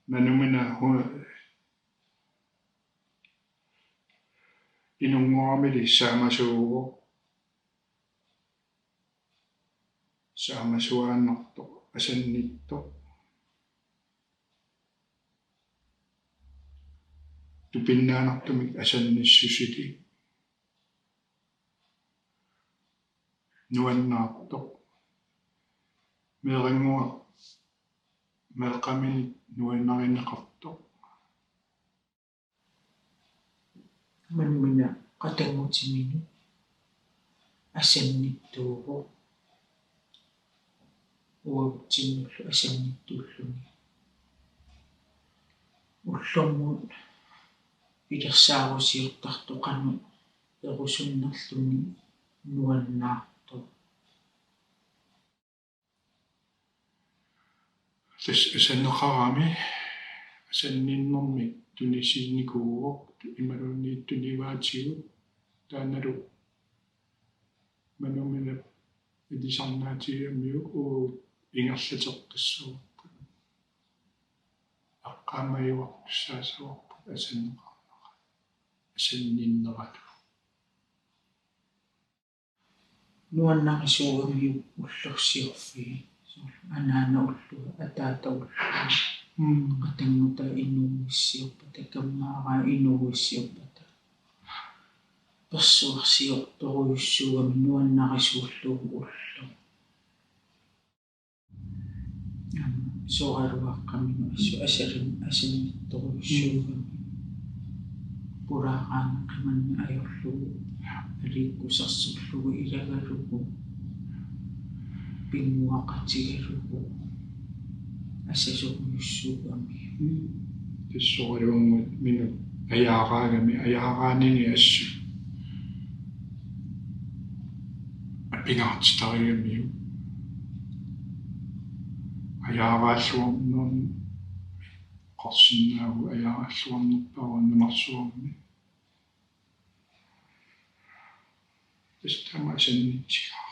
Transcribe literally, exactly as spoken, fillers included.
Manumina hu-, inunngoramili saamasuuvoq. Saamasuaannartoq, asannittoq. Tupinnaannartumik asannissusilik. Nuannaartoq. Meerannguaq meeqqaminik nuannarineqartoq. Manumina qatanngutiminut asannittuuvoq. Uagutsinnullu asannittuulluni. Ullormut pilersaarusiortartoq qanoq perusunnerluni nuannaartoq. Tassa asanneqarami, asanninnermik tunisiinnikuuvoq imaluunniit tunivaatigut, taannalu Manuminap ilisarnaatigigamiuk uagut ingerlateqqissavarput. Eqqaamajuartussaassavarput asanneqarnera, asanninneralu. Nuannarisuugamiuk ullorsiorfiit, soorlu anaana ulloq, ataata ulloq, mm, qatanngutaat inuuissiorpata, kammaaraa inuuissiorpata. Persuarsiortorujussuugami nuannarisuullugu ulloq. Aamma soraluaqqamminut assut asalin-, asannittorujussuugami. Pulaaraanni qimanneq ajorlugu, aliikkusersorlugu ilagalugu, pinnguaqatigalugu, asasorujussuugami. Tassoraluannguit minut ajaaraagami, ajaaraanini assut apigaartitarigamiuk. Ajaaraalluarnermi qarsinnaagu, ajaaraalluarnerpaavoq nunarsuarmi. Tassa taama asannitsigaa.